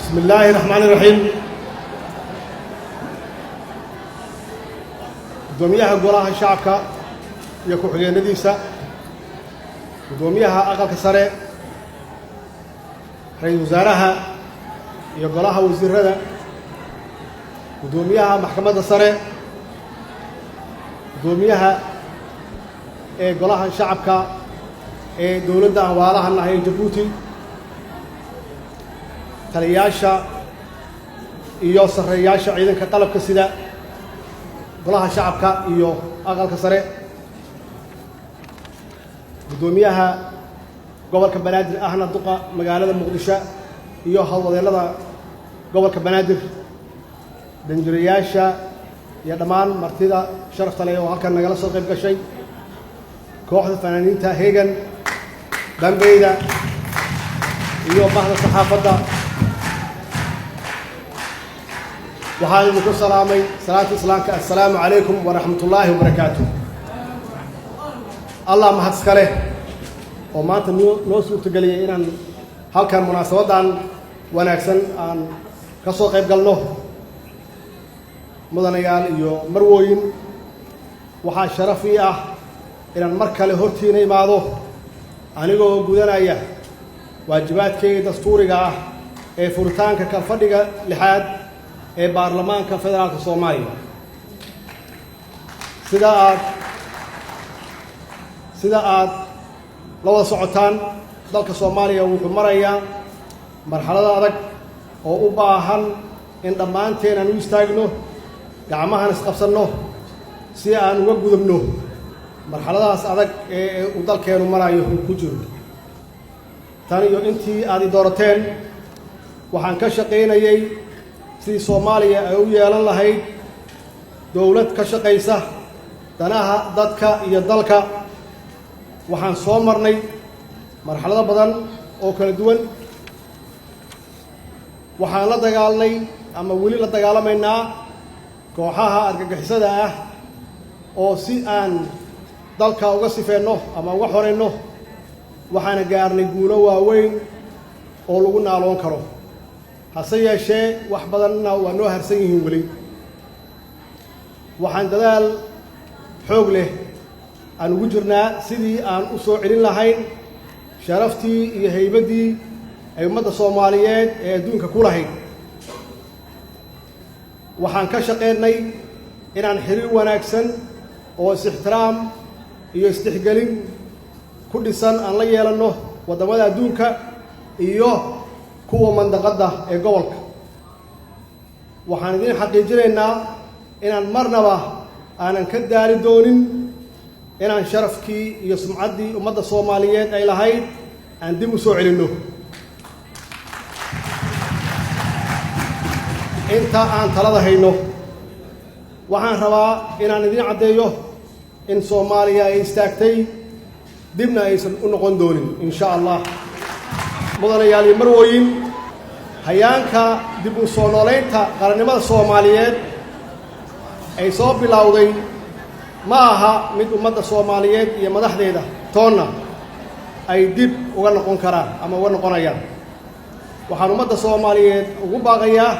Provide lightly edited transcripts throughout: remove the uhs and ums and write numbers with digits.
Bismi illaahi raxmaani raxiim. Guddoomiyaha Golaha Shacabka iyo ku-xigeenadiisa, guddoomiyaha Aqalka Sare, ra-iisul wasaaraha iyo golaha wasiirada, guddoomiyaha Maxkamadda Sare, guddoomiyaha ee Golaha Shacabka ee dowladda aan waalaha nahay ee Jabuuti, taliyayaasha iyo sarreeyaasha ciidanka qalabka sida, Golaha Shacabka iyo Aqalka Sare, guddoomiyaha gobolka Banaadir ahna duqa magaalada Muqdisho iyo howlwadeennada gobolka Banaadir, danjirayaasha iyo dhammaan martida sharafta leh oo halkan nagala soo qayb gashay, kooxda fanaaniinta Hegan, Bambeyda iyo bahda saxaafadda, waxaan idinku salaamay salaanta islaamka: assalaamu calaykum waraxmat ullaahi wabarakaatu. Allah mahad iska leh oo maanta noo suurtageliyay inaan halkan munaasabaddan wanaagsan aan ka soo qayb galno. Mudanayaal iyo marwooyin, waxaa sharaf ii ah inaan mar kale hortiina imaado anigoo gudanaya waajibaadkayga dastuuriga ah ee furitaanka kalfadhiga lixaad ee Baarlamaanka Federaalka Soomaaliya. Sida aad la wada socotaan, dalka Soomaaliya wuxuu marayaa marxalado adag oo u baahan in dhammaanteen aan u istaagno, gacmahan isqabsanno si aan uga gudubno marxaladahaas adag ee uu dalkeenu marayo uu ku jiro. Tan iyo intii aad i doorateen, waxaan ka shaqaynayay sidii Soomaaliya ay u yeelan lahayd dowlad ka shaqaysa danaha dadka iyo dalka. Waxaan soo marnay marxalado badan oo kala duwan. Waxaan la dagaalnay ama weli la dagaalamaynaa kooxaha argagixisada ah oo si aan dalka uga sifeenno ama uga xorayno, waxaana gaarnay guulo waaweyn oo lagu naaloon karo. Hase yeeshee, wax badanna waa noo harsan yihiin weli. Waxaan dadaal xoog leh aan ugu jirnaa sidii aan u soo celin lahayn sharaftii iyo haybaddii ay ummadda Soomaaliyeed ee adduunka ku lahayd. Waxaan ka shaqaynay inaan xiriir wanaagsan oo is-ixtiraam iyo isdhexgelin ku dhisan aan la yeelanno waddamada adduunka iyo kuwa mandaqadda ee gobolka. Waxaan idiin xaqiijinaynaa inaan marnaba aanan ka daali doonin inaan sharafkii iyo sumcaddii ummadda Soomaaliyeed ay lahayd aan dib u soo celinno. Inta aan talada hayno, waxaan rabaa inaan idiin caddeeyo in Soomaaliya ay istaagtay, dibna aysan u noqon doonin, in sha Allah. Mudanayaal iyo marwooyin, hayaanka dib u soo noolaynta qarannimada Soomaaliyeed ay soo bilowday ma aha mid ummadda Soomaaliyeed iyo madaxdeeda toonna ay dib uga noqon karaan ama uga noqonayaan. Waxaan ummadda Soomaaliyeed ugu baaqayaa,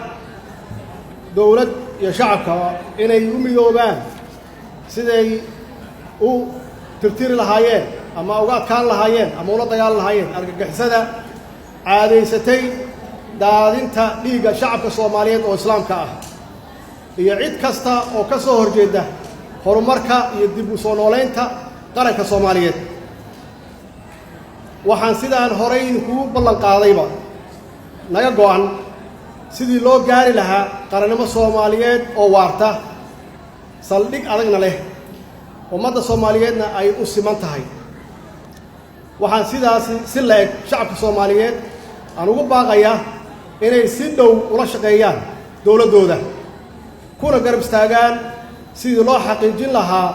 dowlad iyo shacabka, inay u midoobaan siday u tirtiri lahaayeen ama uga adkaan lahaayeen ama ula dagaali lahaayeen argagixisada caadaysatay daadinta dhiigga shacabka Soomaaliyeed oo islaamka ah iyo cid kasta oo ka soo horjeeda horumarka iyo dib u soo noolaynta qaranka Soomaaliyeed. Waxaan sidaan horay idinkugu ballan qaadayba naga go'an sidii loo gaari lahaa qarannimo Soomaaliyeed oo waarta, saldhig adagna leh, ummadda Soomaaliyeedna ay u siman tahay. Waxaan sidaasi si la-eg shacabka Soomaaliyeed aan ugu baaqayaa inay si dhow ula shaqeeyaan dowladdooda, kuna garab istaagaan sidii loo xaqiijin lahaa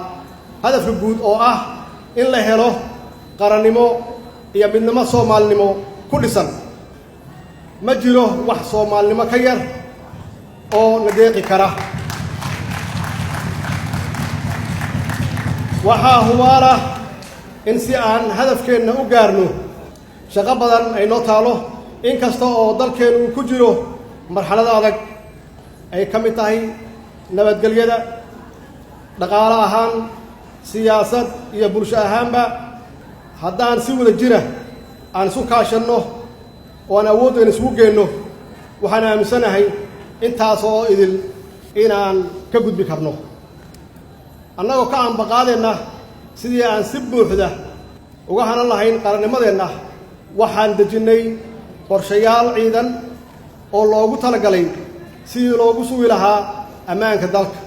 hadafka guud oo ah in la helo qarannimo iyo midnimo soomaalinimo ku dhisan. Ma jiro wax soomaalinimo ka yar oo na deeqi kara. Waxaa hubaala in si aan hadafkeenna u gaarno shaqo badan ay noo taalo, in kasta oo dalkeennu uu ku jiro marxalada adag ay ka mid tahay nabadgelyada, dhaqaale ahaan, siyaasad iyo bulsho ahaanba. Haddaan si wada jira aan isu kaashanno oo aan awooddeena isugu geenno, waxaan aaminsanahay intaas oo idil inaan ka gudbi karno, annagoo ka ambaqaadeenna sidii aan si buuxda uga hanan lahayn qarannimadeenna. Waxaan dejinnay qorshayaal ciidan oo loogu talagalay sidii loogu sugi lahaa ammaanka dalka,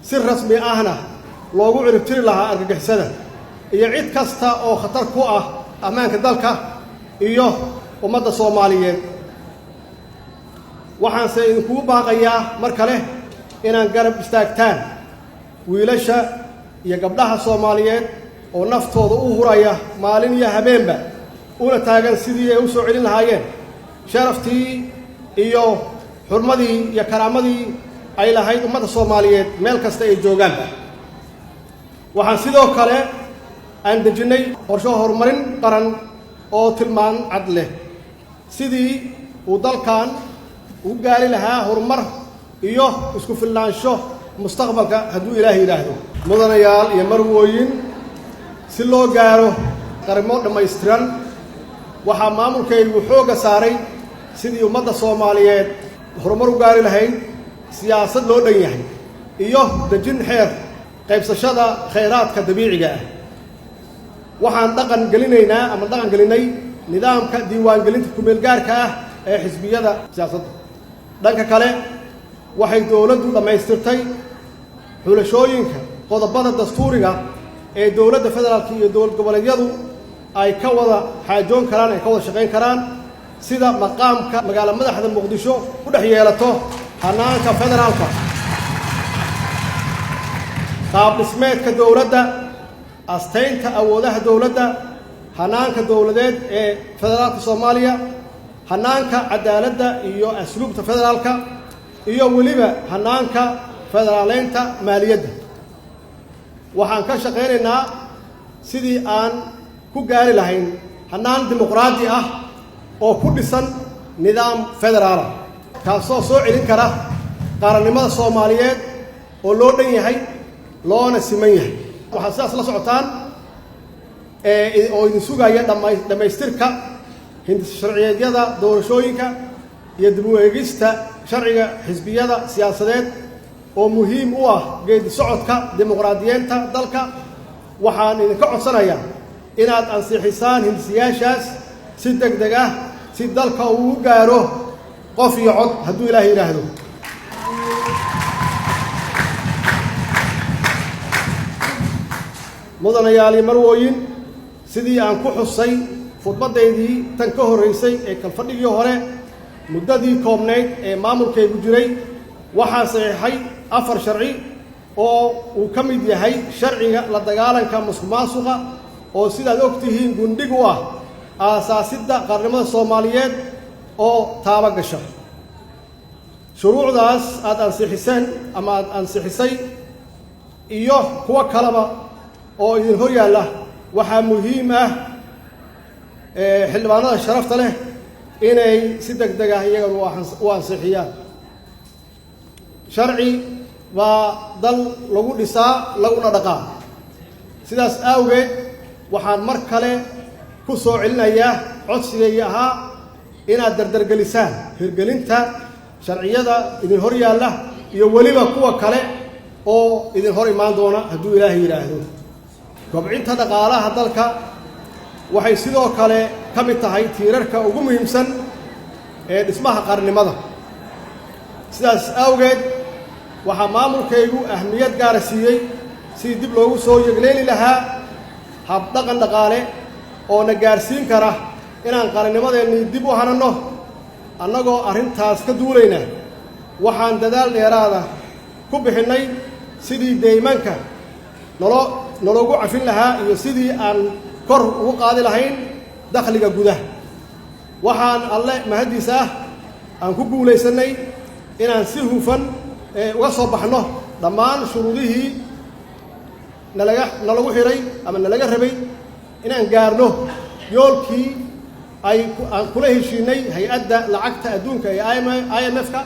si rasmi ahna loogu ciribtiri lahaa argagixisada iyo cid kasta oo khatar ku ah ammaanka dalka iyo ummadda Soomaaliyeed. Waxaanse idinkugu baaqayaa mar kale inaan garab istaagtaan wiilasha iyo gabdhaha Soomaaliyeed oo naftooda u huraya maalin iyo habeenba, una taagan sidii ay u soo celin lahaayeen sharaftii iyo xurmadii iyo karaamadii ay lahayd ummadda Soomaaliyeed meel kasta ay joogaanba. Waxaan sidoo kale aan dejinnay qorsho horumarin qaran oo tilmaan cad leh, sidii uu dalkan u gaari lahaa horumar iyo isku filnaansho mustaqbalka, hadduu Ilaahay yidhaahdo. Mudanayaal iyo marwooyin, si loo gaaro qarimo dhammaystiran, waxaa maamulkaygu xoogga saaray sidii ummadda Soomaaliyeed horumar u gaari lahayd, siyaasad loo dhan yahay iyo dejin xeer qaybsashada khayraadka dabiiciga ah. Waxaan dhaqan gelinaynaa ama dhaqan gelinnay nidaamka diiwaangelinta kumeelgaarka ah ee xisbiyada siyaasadda. Dhanka kale, waxay dowladdu dhammaystirtay xulashooyinka qodobada dastuuriga ee dowladda federaalka iyo dowlad goboleedyadu ay ka wada xaajoon karaan, ay ka wada shaqayn karaan, sida maqaamka magaalo madaxda Muqdisho ku dhex yeelato hanaanka federaalka, qaab dhismeedka dowladda, astaynta awoodaha dowladda, hanaanka dowladeed ee federaalka Soomaaliya, hanaanka cadaaladda iyo asluubta federaalka, iyo weliba hanaanka federaaleynta maaliyadda. Waxaan ka shaqaynaynaa sidii aan ku gaari lahayn hannaan dimuqraadi ah oo ku dhisan nidaam federaala, kaasoo soo celin kara qaranimada Soomaaliyeed oo loo dhan yahay loona siman yahay. Waxaad sidaas la socotaan oo idin sugaya dhammaystirka hindis sharciyeedyada doorashooyinka iyo dib u eegista sharciga xisbiyada siyaasadeed oo muhiim u ah geedi socodka dimuqraadiyeenta dalka. Waxaan idinka codsanayaa inaad ansixisaan hindisiyaashaas si deg deg ah, si dalka uu u gaaro qof iyo cod, hadduu Ilaahay yidhaahdo. Mudanayaal iyo marwooyin, sidii aan ku xusay khudbaddaydii tan ka horraysay ee kalfadhigii hore, muddadii koobnayd ee maamulkaygu jiray waxaa saxiixay afar sharci oo uu ka mid yahay sharciga la dagaalanka musuqmaasuqa, oo sidaad og tihiin gundhig u ah aasaasidda qaranimada Soomaaliyeed oo taaba gasha. Shuruucdaas aada ansixiseen ama aada ansixisay iyo kuwo kaleba oo idin hor yaalla, waxaa muhiim ah xildhibaanada sharafta leh inay si deg deg ah iyagana u ansixiyaan. Sharci baa dal lagu dhisaa laguna dhaqaa. Sidaas awgeed, waxaan mar kale ku soo celinayaa codsigaygii ahaa inaad dardargelisaan hirgelinta sharciyada idin hor yaalla iyo weliba kuwa kale oo idin hor imaan doona, hadduu Ilaahay yidhaahdo. Kobcinta dhaqaalaha dalka waxay sidoo kale ka mid tahay tiirarka ugu muhiimsan ee dhismaha qarannimada. Sidaas awgeed, waxaa maamulkaygu ahmiyad gaara siiyey sidii dib loogu soo yegleeli lahaa habdhaqan dhaqaale oo na gaarsiin kara inaan qarannimadeennii dib u hananno. Annagoo arrintaas ka duulayna, waxaan dadaal dheeraada ku bixinnay sidii deymanka naloo naloogu cafin lahaa iyo sidii aan kor ugu qaadi lahayn dakhliga gudaha. Waxaan Alle mahaddiisa ah aan ku guulaysannay inaan si hufan uga soo baxno dhammaan shuruudihii nalaga nalagu xidhay ama nalaga rabay inaan gaarno yoolkii. Ay aan kula heshiinay Hay-adda Lacagta Adduunka ee IMF-ka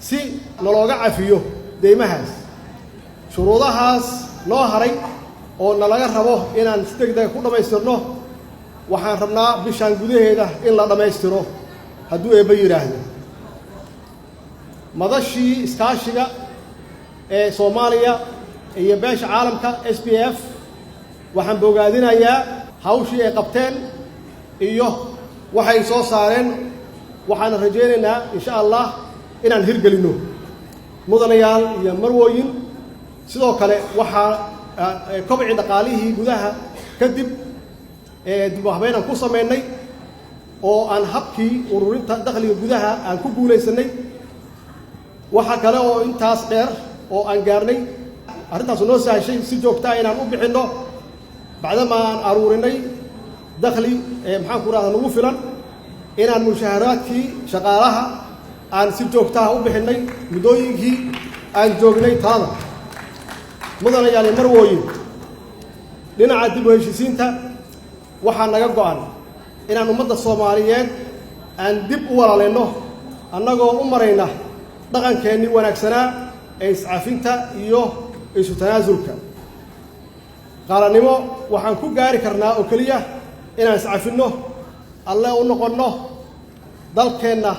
si nalooga cafiyo deymahaas. Shuruudahaas noo haray oo nalaga rabo inaan si deg dega ku dhammaystirno, waxaan rabnaa bishaan gudaheeda in la dhammaystiro, hadduu Eebba yidhaahdo. Madashii iskaashiga ee Soomaaliya iyo beesha caalamka, SPF, waxaan bogaadinayaa hawshii ay qabteen iyo waxay soo saareen. Waxaana rajaynaynaa, insha Allah, inaan hirgelinno. Mudanayaal iyo marwooyin, sidoo kale waxaa kobcii dhaqaalihii gudaha kadib dib u habeyn aan ku samaynay oo aan habkii ururinta dakhliga gudaha aan ku guulaysanay. Waxaa kale oo intaas dheer oo aan gaarnay, arrintaasu noo sahashay si joogtaa inaan u bixinno, bacdama aan aruurinay dakhli, maxaan ku rahda, nagu filan inaan mushaharaadkii shaqaalaha aan si joogtaha u bixinnay muddooyinkii aan joognay talada. Mudanayaal iyo marwooyin, dhinaca dib u heshiisiinta waxaa naga go'an inaan ummadda Soomaaliyeed aan dib u walaalayno, annagoo u marayna dhaqankeennii wanaagsanaa ee iscafinta iyo isu tanaasulka. Qaranimo waxaan ku gaari karnaa oo keliya inaan iscafinno, Alle u noqonno, dalkeenna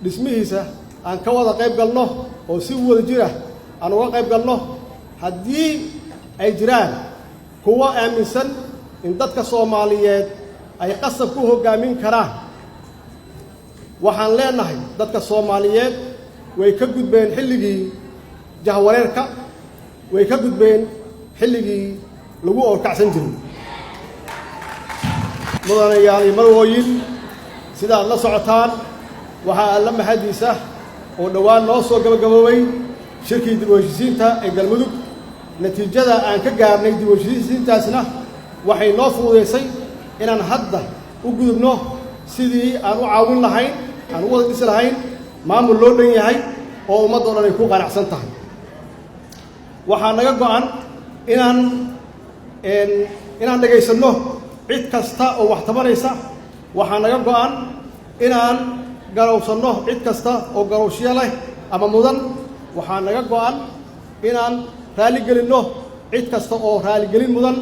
dhismihiisa aan ka wada qayb galno oo si wada jira aan uga qayb galno. Haddii ay jiraan kuwo aaminsan in dadka Soomaaliyeed ay qasab ku hoggaamin karaan, waxaan leenahay dadka Soomaaliyeed way ka gudbeen xilligii jahwareerka, way ka gudbeen xilligii lagu oorkacsan jiray. Mudanayaal iyo marwooyin, sida aad la socotaan, waxaa Alla mahadiisa oo dhowaan noo soo gabagaboobay shirkii dib u heshiisiinta ee Galmudug. Natiijada aan ka gaarnay dib u heshiisiintaasna waxay noo fududaysay inaan hadda u gudubno sidii aan u caawin lahayn, aan u wada dhisi lahayn maamul loo dhan yahay oo ummadda o dhan ay ku qanacsan tahay. Waxaa naga go'an inaan dhegaysanno cid kasta oo wax tabanaysa. Waxaa naga go'an inaan garowsanno cid kasta oo garowshyo leh ama mudan. Waxaa naga go'an inaan raaligelinno cid kasta oo raaligelin mudan.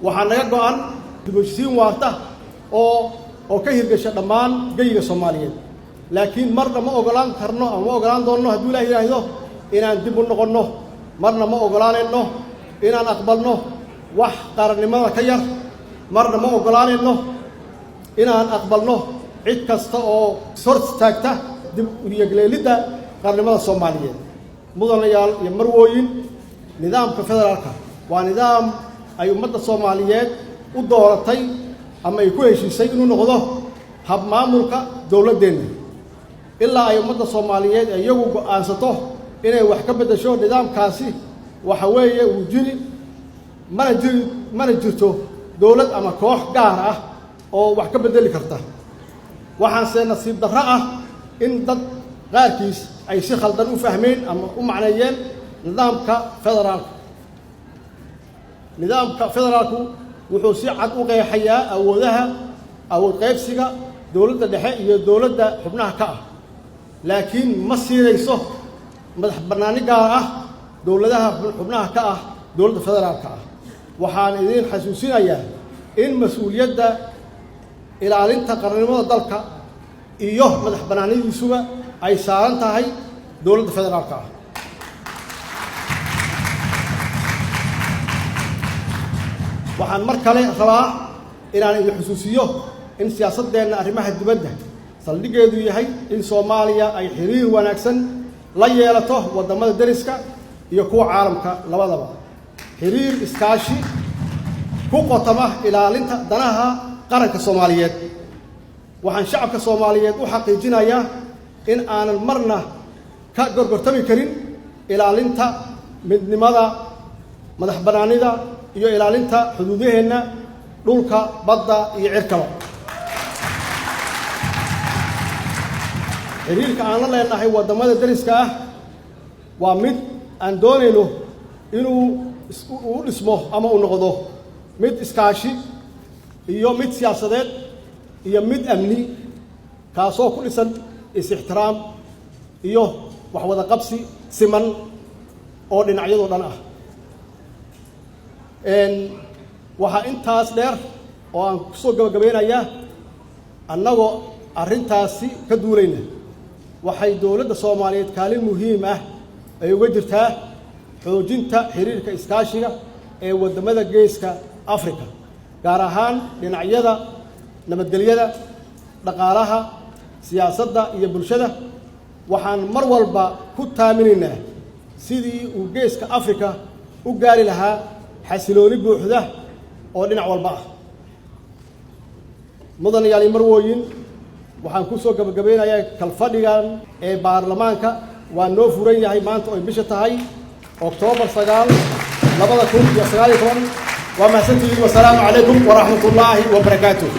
Waxaa naga go'an dib u heshiisiin waarta oo ka hirgasha dhammaan geyiga Soomaaliyeed. Laakiin marna ma ogolaan karno ama ma ogolaan doonno, hadduu Ilaah yidhaahdo, inaan dib u noqonno. Marna ma ogolaanayno inaan aqbalno wax qarannimada ka yar. Marna ma ogolaanayno inaan aqbalno cid kasta oo ishor taagta dib uyagleelidda qarannimada Soomaaliyeed. Mudanayaal iyo marwooyin, nidaamka federaalka waa nidaam ay ummadda Soomaaliyeed u dooratay ama ay ku heshiisay inuu noqdo hab maamulka dowladdeenna. Ilaa ay ummadda Soomaaliyeed iyagu go'aansato inay wax ka beddesho nidaamkaasi, waxa weeye wuu jiri, mana jiri, mana jirto dowlad ama koox gaar ah oo wax ka beddeli karta. Waxaanse nasiib darro ah in dad qaarkiis ay si khaldan u fahmeen ama u macneeyeen nidaamka federaalka. Nidaamka federaalku wuxuu si cad u qeexayaa awoodaha, awood qaybsiga dowladda dhexe iyo dowladda xubnaha ka ah, laakiin ma siinayso madax bannaani gaar ah dowladaha xubnaha ka ah dowladda federaalka ah. Waxaan idiin xasuusinayaa in mas-uuliyadda ilaalinta qarannimada dalka iyo madax bannaanidiisuba ay saaran tahay dowladda federaalka ah. Waxaan mar kale rabaa inaan idin xusuusiyo in siyaasaddeenna arrimaha dibadda saldhiggeedu yahay in Soomaaliya ay xiriir wanaagsan la yeelato waddamada deriska iyo kuwa caalamka labadaba, xiriir iskaashi ku qotama ilaalinta danaha qaranka Soomaaliyeed. Waxaan shacabka Soomaaliyeed u xaqiijinayaa in aanan marna ka gorgortami karin ilaalinta midnimada, madax bannaanida iyo ilaalinta xuduudaheenna dhulka, badda iyo cirkaba. Xiriirka aan la leenahay waddamada deriska ah waa mid aan doonayno inuu u dhismo ama uu noqdo mid iskaashi iyo mid siyaasadeed. iyo mid amni, kaasoo ku dhisan is-ixtiraam iyo waxwada qabsi siman oo dhinacyadoo dhan ah. Waxaa intaas dheer oo aan kusoo gabagabeynayaa, annagoo arrintaasi ka duulayna, waxay dowladda Soomaaliyeed kaalin muhiim ah ay uga jirtaa xoojinta xiriirka iskaashiga ee waddamada Geeska Africa, gaar ahaan dhinacyada nabadgelyada, dhaqaalaha, siyaasadda iyo bulshada. Waxaan mar walba ku taaminaynaa sidii uu Geeska Africa u gaari lahaa xasilooni buuxda oo dhinac walba ah. Mudanayaal iyo marwooyin, waxaan ku soo gabagabeynayaa kalfadhigan ee baarlamaanka waa noo furan yahay maanta oy bisha tahay Oktoobar 9, 2019. Waa mahadsantihiin. Wasalaamu calaykum waraxmat ullaahi wabarakaatuh.